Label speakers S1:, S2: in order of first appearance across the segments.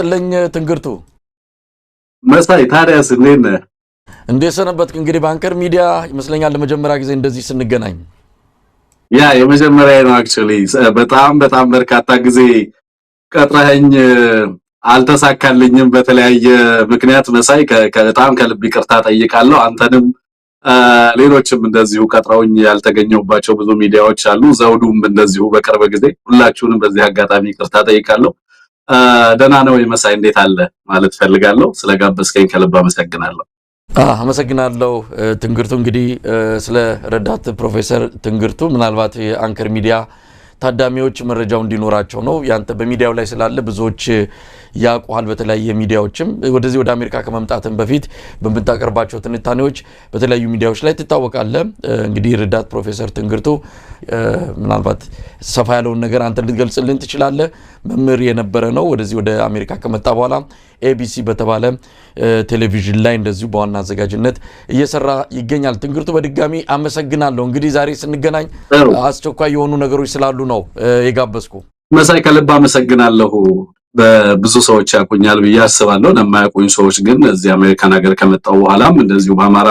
S1: ይስጥልኝ ትንግርቱ።
S2: መሳይ ታዲያስ እንዴት ነህ?
S1: እንዴት ሰነበትክ? እንግዲህ በአንከር ሚዲያ ይመስለኛል ለመጀመሪያ ጊዜ እንደዚህ ስንገናኝ።
S2: Yeah፣ የመጀመሪያ ነው actually። በጣም በጣም በርካታ ጊዜ ቀጥረኸኝ አልተሳካልኝም በተለያየ ምክንያት። መሳይ፣ በጣም ከልብ ይቅርታ ጠይቃለሁ። አንተንም ሌሎችም እንደዚሁ ቀጥረውኝ ያልተገኘሁባቸው ብዙ ሚዲያዎች አሉ። ዘውዱም እንደዚሁ በቅርብ ጊዜ። ሁላችሁንም በዚህ አጋጣሚ ይቅርታ ጠይቃለሁ። ደህና ነው መሳይ፣ እንዴት አለ ማለት ፈልጋለሁ። ስለጋበዝከኝ ከልብ አመሰግናለሁ።
S1: አመሰግናለሁ ትንግርቱ። እንግዲህ ስለ ረዳት ፕሮፌሰር ትንግርቱ ምናልባት የአንከር ሚዲያ ታዳሚዎች መረጃው እንዲኖራቸው ነው። ያንተ በሚዲያው ላይ ስላለ ብዙዎች ያውቁሃል። በተለያየ ሚዲያዎችም ወደዚህ ወደ አሜሪካ ከመምጣትም በፊት በምታቀርባቸው ትንታኔዎች በተለያዩ ሚዲያዎች ላይ ትታወቃለህ። እንግዲህ ረዳት ፕሮፌሰር ትንግርቱ፣ ምናልባት ሰፋ ያለውን ነገር አንተ ልትገልጽልን ትችላለህ። መምህር የነበረ ነው። ወደዚህ ወደ አሜሪካ ከመጣ በኋላ ኤቢሲ በተባለ ቴሌቪዥን ላይ እንደዚሁ በዋና አዘጋጅነት እየሰራ ይገኛል። ትንግርቱ፣ በድጋሚ አመሰግናለሁ። እንግዲህ ዛሬ ስንገናኝ አስቸኳይ የሆኑ ነገሮች ስላሉ ነው የጋበዝኩ።
S2: መሳይ፣ ከልብ አመሰግናለሁ። በብዙ ሰዎች ያውቁኛል ብዬ አስባለሁ። ለማያውቁኝ ሰዎች ግን እዚህ አሜሪካን ሀገር ከመጣሁ በኋላም እንደዚሁ በአማራ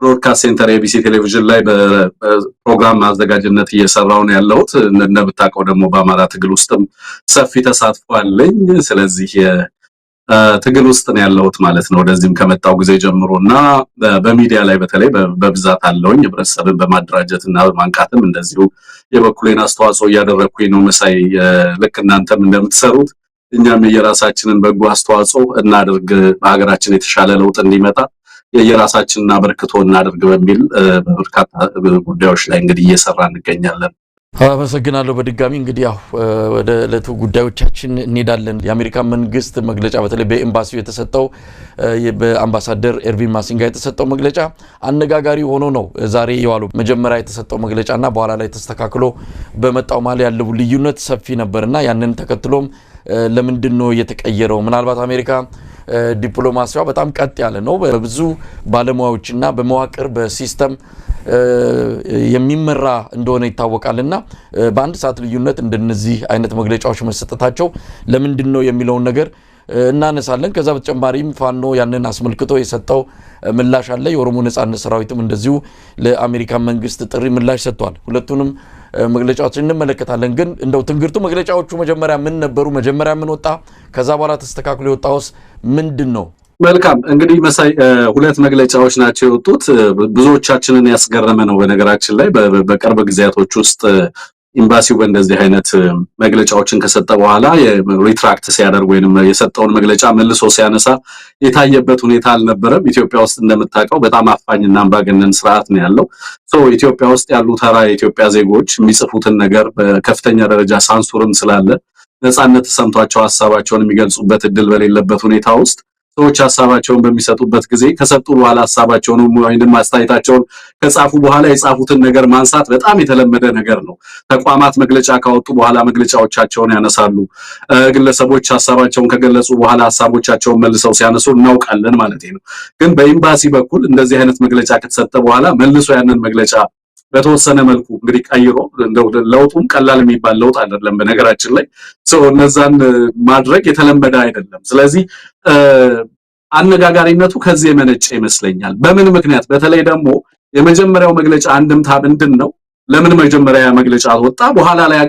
S2: ብሮድካስት ሴንተር ኤቢሲ ቴሌቪዥን ላይ በፕሮግራም አዘጋጅነት እየሰራሁ ነው ያለሁት። እንደምታውቀው ደግሞ በአማራ ትግል ውስጥም ሰፊ ተሳትፎ አለኝ። ስለዚህ ትግል ውስጥ ነው ያለሁት ማለት ነው። ወደዚህም ከመጣው ጊዜ ጀምሮ እና በሚዲያ ላይ በተለይ በብዛት አለውኝ። ህብረተሰብን በማደራጀት እና በማንቃትም እንደዚሁ የበኩሌን አስተዋጽኦ እያደረግኩኝ ነው። መሳይ፣ ልክ እናንተም እንደምትሰሩት እኛም የየራሳችንን በጎ አስተዋጽኦ እናድርግ፣ በሀገራችን የተሻለ ለውጥ እንዲመጣ የየራሳችንን አበርክቶ እናድርግ በሚል በበርካታ ጉዳዮች ላይ እንግዲህ እየሰራ እንገኛለን።
S1: አመሰግናለሁ። በድጋሚ እንግዲህ ያው ወደ ዕለቱ ጉዳዮቻችን እንሄዳለን። የአሜሪካ መንግስት መግለጫ፣ በተለይ በኤምባሲው የተሰጠው፣ በአምባሳደር ኤርቪን ማሲንጋ የተሰጠው መግለጫ አነጋጋሪ ሆኖ ነው ዛሬ የዋለው። መጀመሪያ የተሰጠው መግለጫና በኋላ ላይ ተስተካክሎ በመጣው መሀል ያለው ልዩነት ሰፊ ነበርና ያንን ተከትሎም ለምንድን ነው የተቀየረው? ምናልባት አሜሪካ ዲፕሎማሲዋ በጣም ቀጥ ያለ ነው። በብዙ ባለሙያዎችና በመዋቅር በ system የሚመራ እንደሆነ ይታወቃል። እና በአንድ ሰዓት ልዩነት እንደነዚህ አይነት መግለጫዎች መሰጠታቸው ለምንድን ነው የሚለውን ነገር እናነሳለን። ከዛ በተጨማሪም ፋኖ ያንን አስመልክቶ የሰጠው ምላሽ አለ። የኦሮሞ ነጻነት ሰራዊትም እንደዚሁ ለአሜሪካ መንግስት ጥሪ ምላሽ ሰጥቷል። ሁለቱንም መግለጫዎች እንመለከታለን። ግን እንደው ትንግርቱ፣ መግለጫዎቹ መጀመሪያ ምን ነበሩ? መጀመሪያ ምን ወጣ? ከዛ በኋላ ተስተካክሎ የወጣውስ ምንድን ነው?
S2: መልካም፣ እንግዲህ መሳይ፣ ሁለት መግለጫዎች ናቸው የወጡት። ብዙዎቻችንን ያስገረመ ነው። በነገራችን ላይ በቅርብ ጊዜያቶች ውስጥ ኤምባሲው በእንደዚህ አይነት መግለጫዎችን ከሰጠ በኋላ retract ሲያደርግ ወይንም የሰጠውን መግለጫ መልሶ ሲያነሳ የታየበት ሁኔታ አልነበረም። ኢትዮጵያ ውስጥ እንደምታውቀው በጣም አፋኝና አምባገነን ስርዓት ነው ያለው። So ኢትዮጵያ ውስጥ ያሉ ተራ የኢትዮጵያ ዜጎች የሚጽፉትን ነገር በከፍተኛ ደረጃ ሳንሱርም ስላለ ነፃነት ተሰምቷቸው ሀሳባቸውን የሚገልጹበት እድል በሌለበት ሁኔታ ውስጥ ሰዎች ሀሳባቸውን በሚሰጡበት ጊዜ ከሰጡ በኋላ ሀሳባቸውን ወይንም አስተያየታቸውን ከጻፉ በኋላ የጻፉትን ነገር ማንሳት በጣም የተለመደ ነገር ነው። ተቋማት መግለጫ ካወጡ በኋላ መግለጫዎቻቸውን ያነሳሉ። ግለሰቦች ሀሳባቸውን ከገለጹ በኋላ ሀሳቦቻቸውን መልሰው ሲያነሱ እናውቃለን ማለት ነው። ግን በኤምባሲ በኩል እንደዚህ አይነት መግለጫ ከተሰጠ በኋላ መልሶ ያንን መግለጫ በተወሰነ መልኩ እንግዲህ ቀይሮ፣ እንደው ለውጡም ቀላል የሚባል ለውጥ አይደለም። በነገራችን ላይ so እነዛን ማድረግ የተለመደ አይደለም። ስለዚህ አነጋጋሪነቱ ከዚህ የመነጨ ይመስለኛል። በምን ምክንያት? በተለይ ደግሞ የመጀመሪያው መግለጫ አንድምታ ምንድን ነው? ለምን መጀመሪያ መግለጫ ወጣ? በኋላ ላይ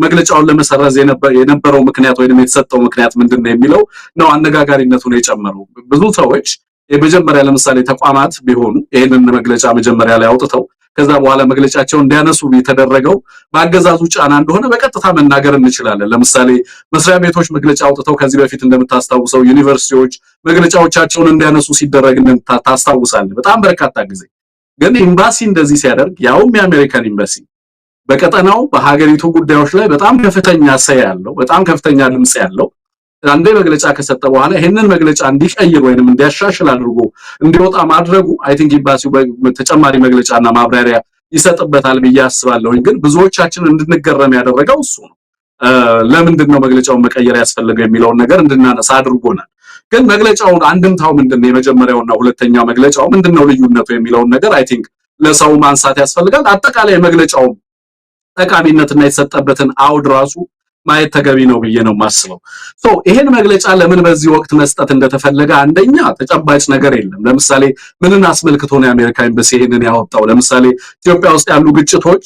S2: መግለጫውን ለመሰረዝ የነበረው ምክንያት ወይንም የተሰጠው ምክንያት ምንድን ነው የሚለው ነው አነጋጋሪነቱን የጨመረው። ብዙ ሰዎች የመጀመሪያ ለምሳሌ ተቋማት ቢሆኑ ይህንን መግለጫ መጀመሪያ ላይ አውጥተው ከዛ በኋላ መግለጫቸውን እንዲያነሱ የተደረገው በአገዛዙ ጫና እንደሆነ በቀጥታ መናገር እንችላለን። ለምሳሌ መስሪያ ቤቶች መግለጫ አውጥተው ከዚህ በፊት እንደምታስታውሰው ዩኒቨርሲቲዎች መግለጫዎቻቸውን እንዲያነሱ ሲደረግ ታስታውሳለህ። በጣም በርካታ ጊዜ። ግን ኤምባሲ እንደዚህ ሲያደርግ፣ ያውም የአሜሪካን ኤምባሲ፣ በቀጠናው በሀገሪቱ ጉዳዮች ላይ በጣም ከፍተኛ say ያለው፣ በጣም ከፍተኛ ድምጽ ያለው፣ አንዴ መግለጫ ከሰጠ በኋላ ይሄንን መግለጫ እንዲቀይር ወይንም እንዲያሻሽል አድርጎ እንዲወጣ ማድረጉ I think ኤምባሲው ተጨማሪ መግለጫና ማብራሪያ ይሰጥበታል ብዬ አስባለሁኝ። ግን ብዙዎቻችን እንድንገረም ያደረገው እሱ ነው። ለምንድን ነው መግለጫውን መቀየር ያስፈለገው የሚለውን ነገር እንድናነሳ አድርጎናል። ግን መግለጫውን አንድምታው ምንድን ነው፣ የመጀመሪያውና ሁለተኛው መግለጫው ምንድን ነው ልዩነቱ የሚለውን ነገር I think ለሰው ማንሳት ያስፈልጋል። አጠቃላይ የመግለጫው ጠቃሚነትና የተሰጠበትን አውድ ራሱ ማየት ተገቢ ነው ብዬ ነው የማስበው። So ይሄን መግለጫ ለምን በዚህ ወቅት መስጠት እንደተፈለገ አንደኛ ተጨባጭ ነገር የለም። ለምሳሌ ምንን አስመልክቶ ነው የአሜሪካ ኤምባሲ ይሄንን ያወጣው? ለምሳሌ ኢትዮጵያ ውስጥ ያሉ ግጭቶች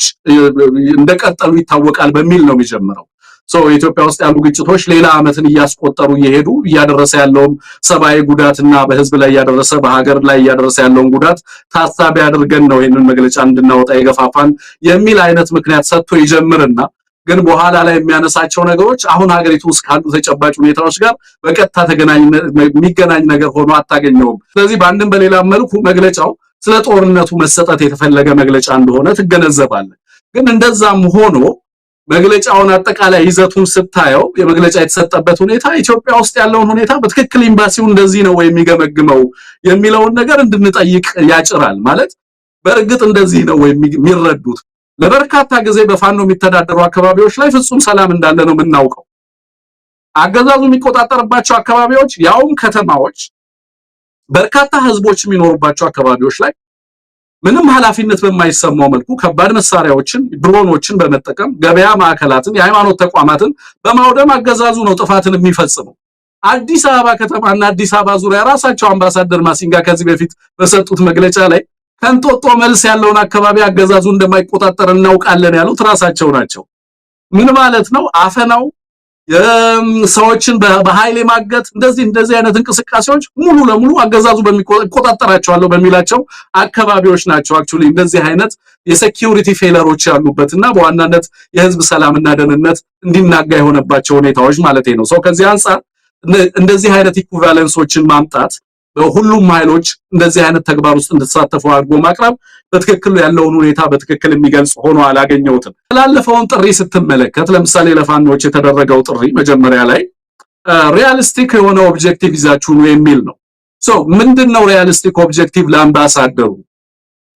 S2: እንደቀጠሉ ይታወቃል በሚል ነው የሚጀምረው። So ኢትዮጵያ ውስጥ ያሉ ግጭቶች ሌላ ዓመትን እያስቆጠሩ እየሄዱ እያደረሰ ያለውም ሰብአዊ ጉዳትና በህዝብ ላይ እያደረሰ፣ በሀገር ላይ እያደረሰ ያለውን ጉዳት ታሳቢ አድርገን ነው ይሄንን መግለጫ እንድናወጣ የገፋፋን የሚል አይነት ምክንያት ሰጥቶ ይጀምርና ግን በኋላ ላይ የሚያነሳቸው ነገሮች አሁን ሀገሪቱ ውስጥ ካሉ ተጨባጭ ሁኔታዎች ጋር በቀጥታ የሚገናኝ ነገር ሆኖ አታገኘውም። ስለዚህ በአንድም በሌላም መልኩ መግለጫው ስለ ጦርነቱ መሰጠት የተፈለገ መግለጫ እንደሆነ ትገነዘባለህ። ግን እንደዛም ሆኖ መግለጫውን አጠቃላይ ይዘቱን ስታየው፣ የመግለጫ የተሰጠበት ሁኔታ ኢትዮጵያ ውስጥ ያለውን ሁኔታ በትክክል ኤምባሲው እንደዚህ ነው ወይ የሚገመግመው የሚለውን ነገር እንድንጠይቅ ያጭራል። ማለት በእርግጥ እንደዚህ ነው ወይ የሚረዱት? ለበርካታ ጊዜ በፋኖ የሚተዳደሩ አካባቢዎች ላይ ፍጹም ሰላም እንዳለ ነው የምናውቀው። አገዛዙ የሚቆጣጠርባቸው አካባቢዎች፣ ያውም ከተማዎች፣ በርካታ ህዝቦች የሚኖሩባቸው አካባቢዎች ላይ ምንም ኃላፊነት በማይሰማው መልኩ ከባድ መሳሪያዎችን፣ ድሮኖችን በመጠቀም ገበያ ማዕከላትን፣ የሃይማኖት ተቋማትን በማውደም አገዛዙ ነው ጥፋትን የሚፈጽመው። አዲስ አበባ ከተማና አዲስ አበባ ዙሪያ ራሳቸው አምባሳደር ማሲንጋ ከዚህ በፊት በሰጡት መግለጫ ላይ ከእንጦጦ መልስ ያለውን አካባቢ አገዛዙ እንደማይቆጣጠር እናውቃለን ያሉት ራሳቸው ናቸው። ምን ማለት ነው? አፈናው፣ ሰዎችን በኃይል የማገት እንደዚህ እንደዚህ አይነት እንቅስቃሴዎች ሙሉ ለሙሉ አገዛዙ በሚቆጣጠራቸዋለሁ በሚላቸው አካባቢዎች ናቸው። Actually እንደዚህ አይነት የ security failure ኦች ያሉበትና በዋናነት የህዝብ ሰላምና ደህንነት እንዲናጋ የሆነባቸው ሁኔታዎች ማለት ነው። So ከዚህ አንጻር እንደዚህ አይነት equivalence ኦችን ማምጣት፣ በሁሉም ኃይሎች እንደዚህ አይነት ተግባር ውስጥ እንድትሳተፉ አድርጎ ማቅረብ በትክክል ያለውን ሁኔታ በትክክል የሚገልጽ ሆኖ አላገኘሁትም። ያላለፈውን ጥሪ ስትመለከት፣ ለምሳሌ ለፋኖች የተደረገው ጥሪ መጀመሪያ ላይ realistic የሆነ objective ይዛችሁ ነው የሚል ነው። So ምንድነው realistic objective? ለአምባሳደሩ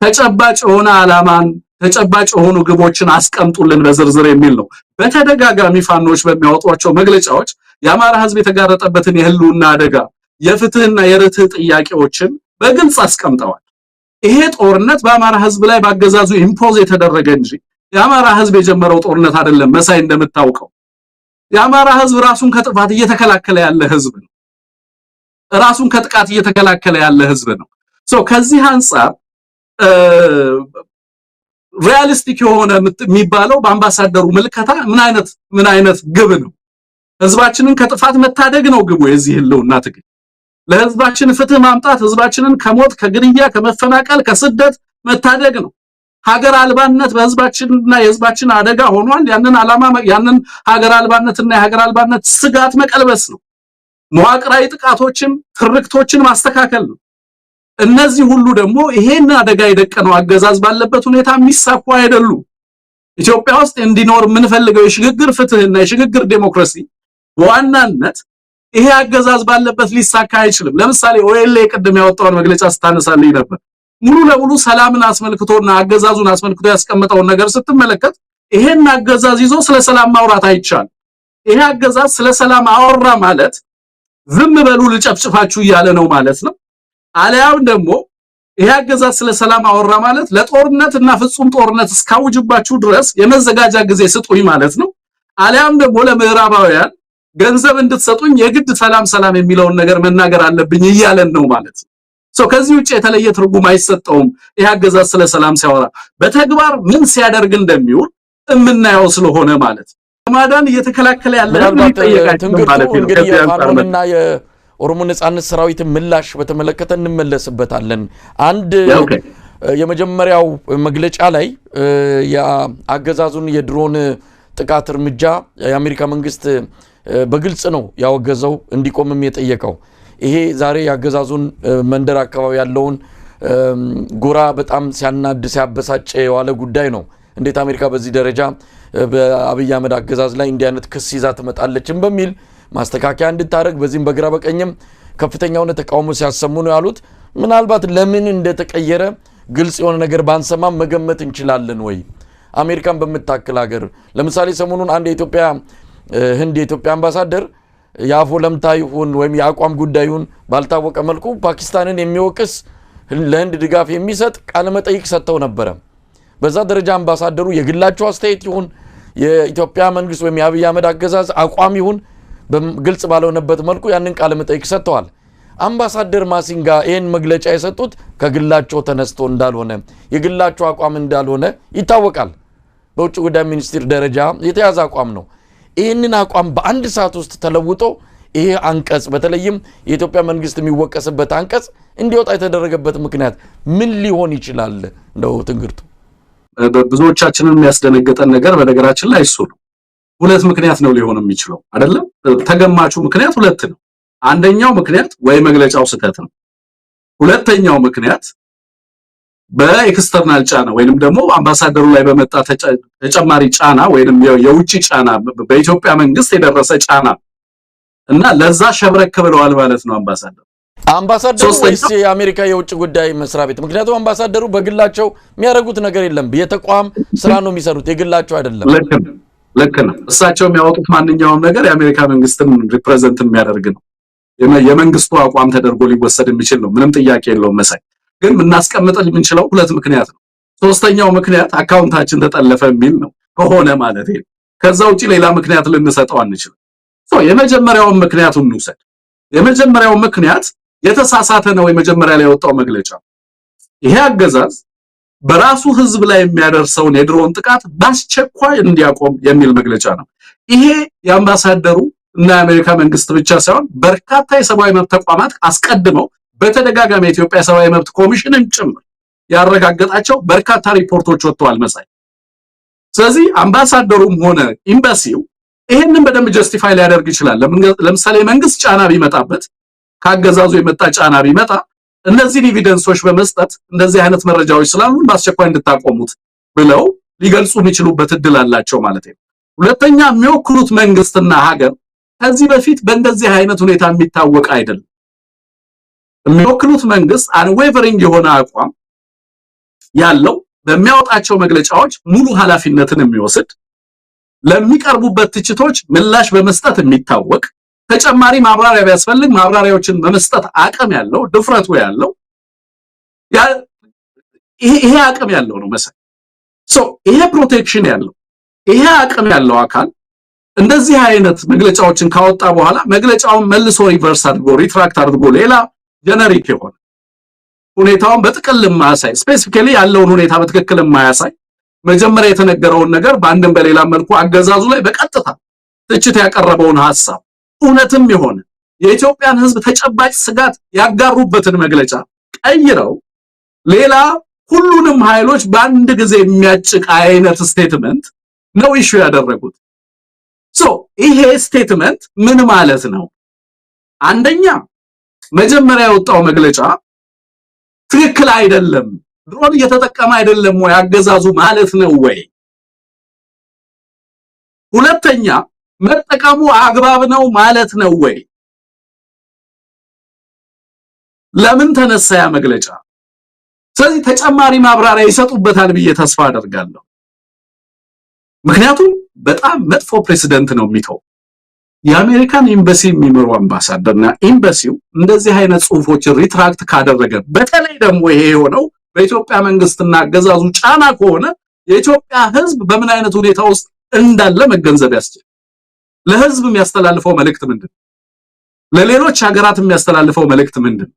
S2: ተጨባጭ የሆነ አላማን፣ ተጨባጭ የሆኑ ግቦችን አስቀምጡልን በዝርዝር የሚል ነው። በተደጋጋሚ ፋኖች በሚያወጧቸው መግለጫዎች የአማራ ሕዝብ የተጋረጠበትን የህልውና አደጋ፣ የፍትህና የርትዕ ጥያቄዎችን በግልጽ አስቀምጠዋል። ይሄ ጦርነት በአማራ ሕዝብ ላይ ባገዛዙ impose የተደረገ እንጂ የአማራ ሕዝብ የጀመረው ጦርነት አይደለም። መሳይ፣ እንደምታውቀው የአማራ ሕዝብ ራሱን ከጥፋት እየተከላከለ ያለ ሕዝብ ነው። ራሱን ከጥቃት እየተከላከለ ያለ ሕዝብ ነው። So ከዚህ አንጻር realistic የሆነ የሚባለው በአምባሳደሩ ምልከታ ምን አይነት ግብ ነው? ህዝባችንን ከጥፋት መታደግ ነው ግቡ። የዚህ ህልውና ትግል ለህዝባችን ፍትህ ማምጣት፣ ህዝባችንን ከሞት፣ ከግድያ፣ ከመፈናቀል፣ ከስደት መታደግ ነው። ሀገር አልባነት በህዝባችንና የህዝባችን አደጋ ሆኗል። ያንን ዓላማ፣ ያንን ሀገር አልባነትና የሀገር አልባነት ስጋት መቀልበስ ነው። መዋቅራዊ ጥቃቶችን፣ ትርክቶችን ማስተካከል ነው። እነዚህ ሁሉ ደግሞ ይሄን አደጋ የደቀነው አገዛዝ ባለበት ሁኔታ የሚሳኩ አይደሉም። ኢትዮጵያ ውስጥ እንዲኖር የምንፈልገው የሽግግር ፍትህና የሽግግር ዴሞክራሲ በዋናነት ይሄ አገዛዝ ባለበት ሊሳካ አይችልም። ለምሳሌ ኦኤልኤ ቅድም ያወጣውን መግለጫ ስታነሳልኝ ነበር። ሙሉ ለሙሉ ሰላምን አስመልክቶና አገዛዙን አስመልክቶ ያስቀመጠውን ነገር ስትመለከት ይሄን አገዛዝ ይዞ ስለ ሰላም ማውራት አይቻልም። ይሄ አገዛዝ ስለ ሰላም አወራ ማለት ዝም በሉ ልጨፍጭፋችሁ እያለ ነው ማለት ነው። አልያም ደግሞ ይሄ አገዛዝ ስለ ሰላም አወራ ማለት ለጦርነት እና ፍጹም ጦርነት እስካውጅባችሁ ድረስ የመዘጋጃ ጊዜ ስጡኝ ማለት ነው። አልያም ደግሞ ለምዕራባውያን ገንዘብ እንድትሰጡኝ የግድ ሰላም ሰላም የሚለውን ነገር መናገር አለብኝ እያለን ነው ማለት ነው። So ከዚህ ውጭ የተለየ ትርጉም አይሰጠውም። ይሄ አገዛዝ ስለ ሰላም ሲያወራ በተግባር ምን ሲያደርግ እንደሚውል የምናየው ስለሆነ ማለት ማዳን እየተከላከለ ያለ
S1: ምናልባት ትንግርቱ እንግዲህ የፋኖንና የኦሮሞ ነጻነት ሰራዊትን ምላሽ በተመለከተ እንመለስበታለን። አንድ የመጀመሪያው መግለጫ ላይ የአገዛዙን የድሮን ጥቃት እርምጃ የአሜሪካ መንግስት በግልጽ ነው ያወገዘው፣ እንዲቆምም የጠየቀው። ይሄ ዛሬ የአገዛዙን መንደር አካባቢ ያለውን ጎራ በጣም ሲያናድ ሲያበሳጭ የዋለ ጉዳይ ነው። እንዴት አሜሪካ በዚህ ደረጃ በአብይ አህመድ አገዛዝ ላይ እንዲህ አይነት ክስ ይዛ ትመጣለችን በሚል ማስተካከያ እንድታደርግ በዚህም በግራ በቀኝም ከፍተኛ የሆነ ተቃውሞ ሲያሰሙ ነው ያሉት። ምናልባት ለምን እንደተቀየረ ግልጽ የሆነ ነገር ባንሰማም መገመት እንችላለን ወይ? አሜሪካን በምታክል ሀገር ለምሳሌ ሰሞኑን አንድ የኢትዮጵያ ህንድ የኢትዮጵያ አምባሳደር የአፍ ወለምታ ይሁን ወይም የአቋም ጉዳይ ይሁን ባልታወቀ መልኩ ፓኪስታንን የሚወቅስ፣ ለህንድ ድጋፍ የሚሰጥ ቃለመጠይቅ ሰጥተው ነበረ። በዛ ደረጃ አምባሳደሩ የግላቸው አስተያየት ይሁን የኢትዮጵያ መንግስት ወይም የአብይ አህመድ አገዛዝ አቋም ይሁን ግልጽ ባልሆነበት መልኩ ያንን ቃለ መጠይቅ ሰጥተዋል። አምባሳደር ማሲንጋ ይህን መግለጫ የሰጡት ከግላቸው ተነስቶ እንዳልሆነ፣ የግላቸው አቋም እንዳልሆነ ይታወቃል። በውጭ ጉዳይ ሚኒስትር ደረጃ የተያዘ አቋም ነው። ይህንን አቋም በአንድ ሰዓት ውስጥ ተለውጦ ይሄ አንቀጽ፣ በተለይም የኢትዮጵያ መንግስት የሚወቀስበት አንቀጽ እንዲወጣ የተደረገበት ምክንያት ምን ሊሆን ይችላል? እንደው ትንግርቱ።
S2: ብዙዎቻችንን የሚያስደነግጠን ነገር በነገራችን ላይ እሱ ነው። ሁለት ምክንያት ነው ሊሆን የሚችለው አይደለም። ተገማቹ ምክንያት ሁለት ነው። አንደኛው ምክንያት ወይ መግለጫው ስህተት ነው። ሁለተኛው ምክንያት በ external ጫና ወይንም ደግሞ አምባሳደሩ ላይ በመጣ ተጨማሪ ጫና ወይንም የውጭ ጫና፣ በኢትዮጵያ መንግስት የደረሰ ጫና እና ለዛ ሸብረክ ብለዋል ማለት ነው አምባሳደሩ።
S1: አምባሳደሩ ወይስ የአሜሪካ የውጭ ጉዳይ መስሪያ ቤት? ምክንያቱም አምባሳደሩ በግላቸው የሚያደርጉት ነገር የለም። የተቋም ስራ ነው የሚሰሩት፣ የግላቸው አይደለም።
S2: ልክ ነው፣ ልክ ነው። እሳቸው የሚያወጡት ማንኛውም ነገር የአሜሪካ መንግስትን represent የሚያደርግ ነው። የመንግስቱ አቋም ተደርጎ ሊወሰድ የሚችል ነው። ምንም ጥያቄ የለውም። መሳይ፣ ግን የምናስቀምጠው የምንችለው ሁለት ምክንያት ነው። ሶስተኛው ምክንያት account ኣችን ተጠለፈ የሚል ነው ከሆነ ማለት ነው። ከዛ ውጪ ሌላ ምክንያት ልንሰጠው አንችልም። So የመጀመሪያውን ምክንያቱን እንውሰድ። የመጀመሪያው ምክንያት የተሳሳተ ነው። የመጀመሪያ ላይ የወጣው መግለጫ ይሄ አገዛዝ በራሱ ህዝብ ላይ የሚያደርሰውን የድሮን ጥቃት በአስቸኳይ እንዲያቆም የሚል መግለጫ ነው። ይሄ የአምባሳደሩ እና የአሜሪካ መንግስት ብቻ ሳይሆን በርካታ የሰብአዊ መብት ተቋማት አስቀድመው በተደጋጋሚ የኢትዮጵያ ሰብአዊ መብት ኮሚሽንን ጭምር ያረጋገጣቸው በርካታ ሪፖርቶች ወጥተዋል መሳይ። ስለዚህ አምባሳደሩም ሆነ ኤምባሲው ይሄንን በደንብ justify ሊያደርግ ይችላል። ለምሳሌ መንግስት ጫና ቢመጣበት፣ ካገዛዙ የመጣ ጫና ቢመጣ፣ እነዚህን evidence ኦች በመስጠት እንደዚህ አይነት መረጃዎች ስላሉን በአስቸኳይ እንድታቆሙት ብለው ሊገልጹ የሚችሉበት እድል አላቸው ማለት ነው። ሁለተኛ፣ የሚወክሉት መንግስትና ሀገር ከዚህ በፊት በእንደዚህ አይነት ሁኔታ የሚታወቅ አይደለም። የሚወክሉት መንግስት unwavering የሆነ አቋም ያለው፣ በሚያወጣቸው መግለጫዎች ሙሉ ኃላፊነትን የሚወስድ፣ ለሚቀርቡበት ትችቶች ምላሽ በመስጠት የሚታወቅ፣ ተጨማሪ ማብራሪያ ቢያስፈልግ ማብራሪያዎችን በመስጠት አቅም ያለው፣ ድፍረቱ ያለው፣ ይሄ አቅም ያለው ነው መሳይ። So ይሄ protection ያለው፣ ይሄ አቅም ያለው አካል እንደዚህ አይነት መግለጫዎችን ካወጣ በኋላ መግለጫውን መልሶ reverse አድርጎ፣ retract አድርጎ፣ ሌላ generic የሆነ፣ ሁኔታውን በጥቅል የማያሳይ፣ specifically ያለውን ሁኔታ በትክክል የማያሳይ፣ መጀመሪያ የተነገረውን ነገር በአንድም በሌላ መልኩ አገዛዙ ላይ በቀጥታ ትችት ያቀረበውን ሐሳብ፣ እውነትም የሆነ የኢትዮጵያን ሕዝብ ተጨባጭ ስጋት ያጋሩበትን መግለጫ ቀይረው ሌላ ሁሉንም ኃይሎች በአንድ ጊዜ የሚያጭቅ አይነት statement ነው issue ያደረጉት። So ይሄ statement ምን ማለት ነው? አንደኛ፣ መጀመሪያ የወጣው መግለጫ ትክክል አይደለም፣ ድሮን እየተጠቀመ አይደለም ወይ አገዛዙ ማለት ነው ወይ? ሁለተኛ፣ መጠቀሙ አግባብ ነው ማለት ነው ወይ? ለምን ተነሳ ያ መግለጫ? ስለዚህ ተጨማሪ ማብራሪያ ይሰጡበታል ብዬ ተስፋ አደርጋለሁ። ምክንያቱም በጣም መጥፎ precedent ነው የሚተው። የአሜሪካን ኤምባሲ የሚመሩ አምባሳደርና ኤምባሲው እንደዚህ አይነት ጽሁፎችን retract ካደረገ፣ በተለይ ደግሞ ይሄ የሆነው በኢትዮጵያ መንግስትና አገዛዙ ጫና ከሆነ፣ የኢትዮጵያ ሕዝብ በምን አይነት ሁኔታ ውስጥ እንዳለ መገንዘብ ያስችል። ለህዝብ የሚያስተላልፈው መልእክት ምንድን ነው? ለሌሎች ሀገራት የሚያስተላልፈው መልእክት ምንድን ነው?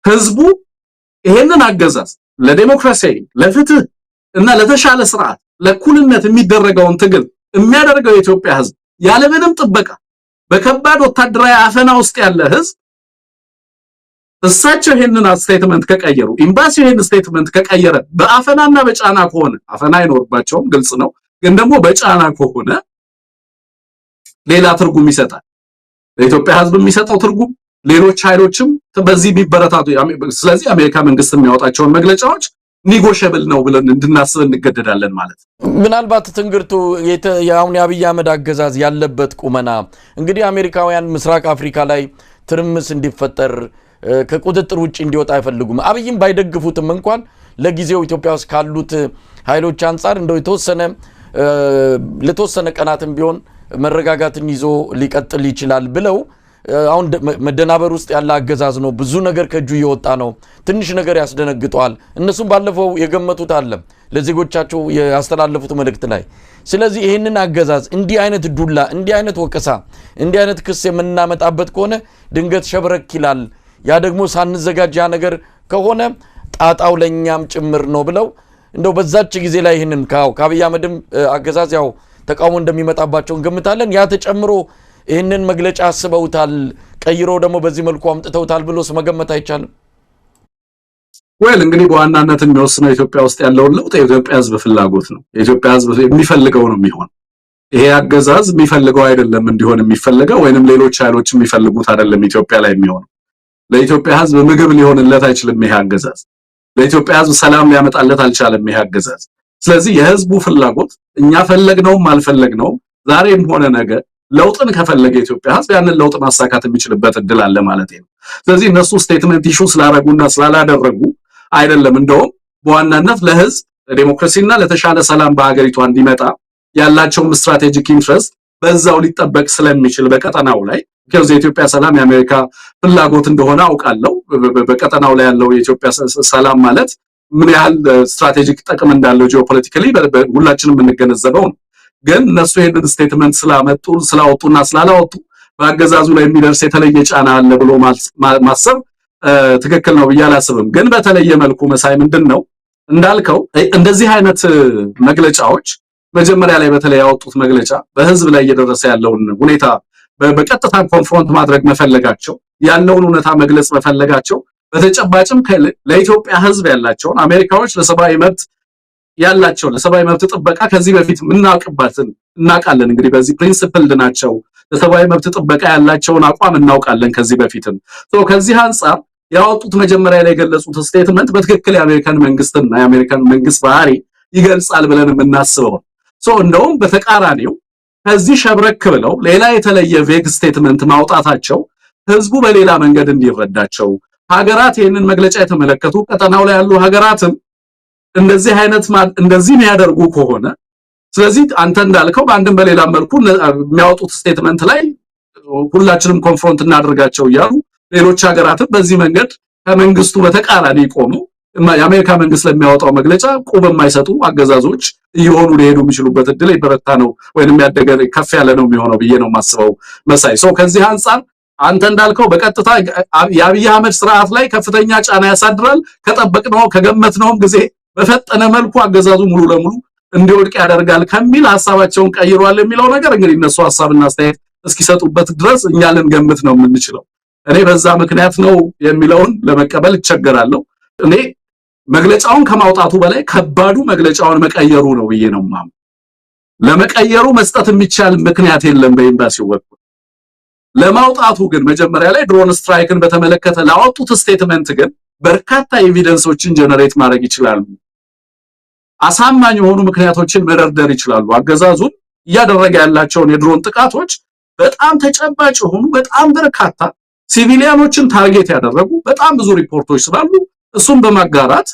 S2: ህዝቡ ይሄንን አገዛዝ ለዴሞክራሲ፣ ለፍትህ እና ለተሻለ ስርዓት፣ ለእኩልነት የሚደረገውን ትግል የሚያደርገው የኢትዮጵያ ህዝብ ያለምንም ጥበቃ በከባድ ወታደራዊ አፈና ውስጥ ያለ ህዝብ፣ እሳቸው ይሄንን statement ከቀየሩ፣ ኤምባሲው ይሄንን statement ከቀየረ፣ በአፈናና በጫና ከሆነ፣ አፈና አይኖርባቸውም ግልጽ ነው፣ ግን ደግሞ በጫና ከሆነ ሌላ ትርጉም ይሰጣል። ለኢትዮጵያ ህዝብ የሚሰጠው ትርጉም ሌሎች ኃይሎችም በዚህ ቢበረታቱ፣ ስለዚህ የአሜሪካ መንግስት የሚያወጣቸውን መግለጫዎች negotiable ነው ብለን እንድናስብ እንገደዳለን ማለት ነው።
S1: ምናልባት ትንግርቱ፣ የአሁን የአብይ አህመድ አገዛዝ ያለበት ቁመና እንግዲህ አሜሪካውያን ምስራቅ አፍሪካ ላይ ትርምስ እንዲፈጠር፣ ከቁጥጥር ውጭ እንዲወጣ አይፈልጉም። አብይም ባይደግፉትም እንኳን ለጊዜው ኢትዮጵያ ውስጥ ካሉት ኃይሎች አንጻር እንደው የተወሰነ ለተወሰነ ቀናትም ቢሆን መረጋጋትን ይዞ ሊቀጥል ይችላል ብለው አሁን መደናበር ውስጥ ያለ አገዛዝ ነው። ብዙ ነገር ከእጁ እየወጣ ነው። ትንሽ ነገር ያስደነግጠዋል። እነሱም ባለፈው የገመቱት አለ ለዜጎቻቸው ያስተላለፉት መልእክት ላይ። ስለዚህ ይህንን አገዛዝ እንዲህ አይነት ዱላ፣ እንዲህ አይነት ወቀሳ፣ እንዲህ አይነት ክስ የምናመጣበት ከሆነ ድንገት ሸብረክ ይላል። ያ ደግሞ ሳንዘጋጅ ያ ነገር ከሆነ ጣጣው ለእኛም ጭምር ነው ብለው እንደው በዛች ጊዜ ላይ ይህንን ከአብይ አህመድም አገዛዝ ያው ተቃውሞ እንደሚመጣባቸው እንገምታለን። ያ ተጨምሮ ይህንን መግለጫ አስበውታል፣ ቀይሮ ደግሞ በዚህ መልኩ አምጥተውታል ብሎስ መገመት አይቻልም?
S2: Well፣ እንግዲህ በዋናነት የሚወስነው ኢትዮጵያ ውስጥ ያለውን ለውጥ የኢትዮጵያ ሕዝብ ፍላጎት ነው። የኢትዮጵያ ሕዝብ የሚፈልገው ነው የሚሆን። ይሄ አገዛዝ የሚፈልገው አይደለም እንዲሆን የሚፈልገው፣ ወይንም ሌሎች ኃይሎች የሚፈልጉት አይደለም ኢትዮጵያ ላይ የሚሆነው። ለኢትዮጵያ ሕዝብ ምግብ ሊሆንለት አይችልም ይሄ አገዛዝ። ለኢትዮጵያ ሕዝብ ሰላም ሊያመጣለት አልቻለም ይሄ አገዛዝ። ስለዚህ የህዝቡ ፍላጎት እኛ ፈለግነውም አልፈለግነውም ዛሬም ሆነ ነገ ለውጥን ከፈለገ የኢትዮጵያ ህዝብ ያንን ለውጥ ማሳካት የሚችልበት እድል አለ ማለት ነው። ስለዚህ እነሱ statement issue ስላረጉና ስላላደረጉ አይደለም። እንደውም በዋናነት ለህዝብ ዴሞክራሲና ለተሻለ ሰላም በሀገሪቷ እንዲመጣ ያላቸውም strategic interest በዛው ሊጠበቅ ስለሚችል በቀጠናው ላይ፣ because የኢትዮጵያ ሰላም የአሜሪካ ፍላጎት እንደሆነ አውቃለሁ። በቀጠናው ላይ ያለው የኢትዮጵያ ሰላም ማለት ምን ያህል strategic ጥቅም እንዳለው geopolitically ሁላችንም የምንገነዘበው ነው። ግን እነሱ ይሄንን statement ስላመጡ፣ ስላወጡና ስላላወጡ በአገዛዙ ላይ የሚደርስ የተለየ ጫና አለ ብሎ ማሰብ ትክክል ነው ብዬ አላስብም። ግን በተለየ መልኩ መሳይ፣ ምንድን ነው እንዳልከው እንደዚህ አይነት መግለጫዎች መጀመሪያ ላይ በተለይ ያወጡት መግለጫ በህዝብ ላይ እየደረሰ ያለውን ሁኔታ በቀጥታ confront ማድረግ መፈለጋቸው፣ ያለውን እውነታ መግለጽ መፈለጋቸው፣ በተጨባጭም ለኢትዮጵያ ህዝብ ያላቸውን፣ አሜሪካዎች ለሰብአዊ መብት ያላቸው፣ ለሰብአዊ መብት ጥበቃ ከዚህ በፊት የምናውቅባትን እናውቃለን። እንግዲህ በዚህ principled ናቸው። ለሰብአዊ መብት ጥበቃ ያላቸውን አቋም እናውቃለን ከዚህ በፊትም። So ከዚህ አንጻር ያወጡት፣ መጀመሪያ ላይ የገለጹት statement በትክክል የአሜሪካን መንግስትና የአሜሪካን መንግስት ባህሪ ይገልጻል ብለን የምናስበው። So እንደውም በተቃራኒው ከዚህ ሸብረክ ብለው ሌላ የተለየ vague statement ማውጣታቸው ህዝቡ በሌላ መንገድ እንዲረዳቸው፣ ሀገራት ይህንን መግለጫ የተመለከቱ ቀጠናው ላይ ያሉ ሀገራትም እንደዚህ አይነት እንደዚህ የሚያደርጉ ከሆነ፣ ስለዚህ አንተ እንዳልከው በአንድም በሌላ መልኩ የሚያወጡት statement ላይ ሁላችንም confront እናደርጋቸው እያሉ ሌሎች ሀገራትም በዚህ መንገድ ከመንግስቱ በተቃራኒ ቆሙ የአሜሪካ መንግስት ለሚያወጣው መግለጫ ቁብ የማይሰጡ አገዛዞች እየሆኑ ሊሄዱ የሚችሉበት እድል የበረታ ነው ወይንም ያደገ ከፍ ያለ ነው የሚሆነው ብዬ ነው የማስበው መሳይ። So ከዚህ አንጻር አንተ እንዳልከው በቀጥታ የአብይ አህመድ ስርዓት ላይ ከፍተኛ ጫና ያሳድራል። ከጠበቅነው ከገመትነውም ጊዜ በፈጠነ መልኩ አገዛዙ ሙሉ ለሙሉ እንዲወድቅ ያደርጋል ከሚል ሀሳባቸውን ቀይሯል የሚለው ነገር እንግዲህ እነሱ ሀሳብና አስተያየት እስኪሰጡበት ድረስ እኛ ልንገምት ነው የምንችለው። እኔ በዛ ምክንያት ነው የሚለውን ለመቀበል እቸገራለሁ። እኔ መግለጫውን ከማውጣቱ በላይ ከባዱ መግለጫውን መቀየሩ ነው ብዬ ነው የማምነው። ለመቀየሩ መስጠት የሚቻል ምክንያት የለም በኤምባሲው በኩል። ለማውጣቱ ግን፣ መጀመሪያ ላይ drone strike ን በተመለከተ ላወጡት statement ግን በርካታ evidence ኦችን generate ማድረግ ይችላሉ። አሳማኝ የሆኑ ምክንያቶችን መደርደር ይችላሉ። አገዛዙን እያደረገ ያላቸውን የድሮን ጥቃቶች በጣም ተጨባጭ የሆኑ፣ በጣም በርካታ civilian ኦችን target ያደረጉ በጣም ብዙ ሪፖርቶች ስላሉ እሱን በማጋራት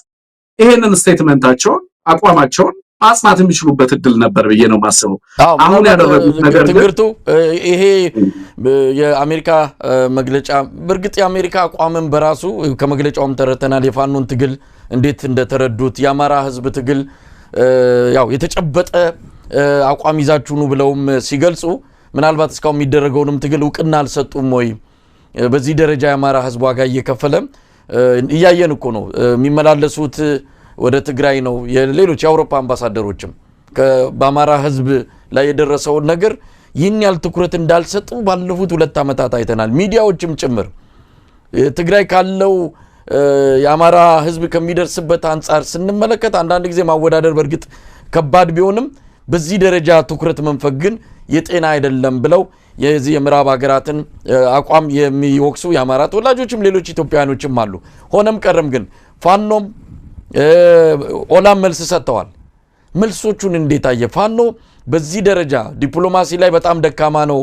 S2: ይሄንን statement ኣቸውን፣ አቋማቸውን ማጽናት የሚችሉበት እድል ነበር ብዬ ነው የማስበው። አሁን ያደረጉት ነገር ግን
S1: ትንግርቱ፣ ይሄ የአሜሪካ መግለጫ፣ በእርግጥ የአሜሪካ አቋምን በራሱ ከመግለጫውም ተረድተናል። የፋኖን ትግል እንዴት እንደተረዱት፣ የአማራ ሕዝብ ትግል ያው የተጨበጠ አቋም ይዛችሁ ኑ ብለውም ሲገልጹ ምናልባት እስካሁን የሚደረገውንም ትግል እውቅና አልሰጡም ወይ? በዚህ ደረጃ የአማራ ሕዝብ ዋጋ እየከፈለ እያየን እኮ ነው። የሚመላለሱት ወደ ትግራይ ነው። የሌሎች የአውሮፓ አምባሳደሮችም በአማራ ህዝብ ላይ የደረሰውን ነገር ይህን ያህል ትኩረት እንዳልሰጡ ባለፉት 2 ዓመታት አይተናል። ሚዲያዎችም ጭምር ትግራይ ካለው የአማራ ህዝብ ከሚደርስበት አንጻር ስንመለከት አንዳንድ ጊዜ ማወዳደር በእርግጥ ከባድ ቢሆንም በዚህ ደረጃ ትኩረት መንፈግ ግን የጤና አይደለም ብለው የዚህ የምዕራብ ሀገራትን አቋም የሚወቅሱ የአማራ ተወላጆችም ሌሎች ኢትዮጵያውያኖችም አሉ። ሆነም ቀረም ግን ፋኖም ኦላም መልስ ሰጥተዋል። መልሶቹን እንዴት አየ? ፋኖ በዚህ ደረጃ ዲፕሎማሲ ላይ በጣም ደካማ ነው።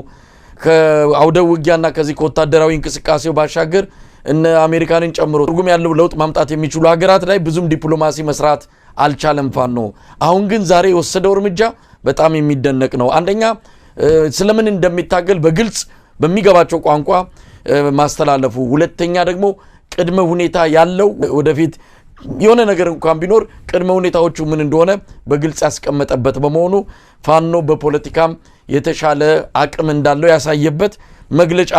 S1: ከአውደ ውጊያና ከዚህ ከወታደራዊ እንቅስቃሴው ባሻገር እነ አሜሪካንን ጨምሮ ትርጉም ያለው ለውጥ ማምጣት የሚችሉ ሀገራት ላይ ብዙም ዲፕሎማሲ መስራት አልቻለም ፋኖ። አሁን ግን ዛሬ የወሰደው እርምጃ በጣም የሚደነቅ ነው። አንደኛ ስለምን እንደሚታገል በግልጽ በሚገባቸው ቋንቋ ማስተላለፉ፣ ሁለተኛ ደግሞ ቅድመ ሁኔታ ያለው ወደፊት የሆነ ነገር እንኳን ቢኖር ቅድመ ሁኔታዎቹ ምን እንደሆነ በግልጽ ያስቀመጠበት በመሆኑ ፋኖ በፖለቲካም የተሻለ አቅም እንዳለው ያሳየበት መግለጫ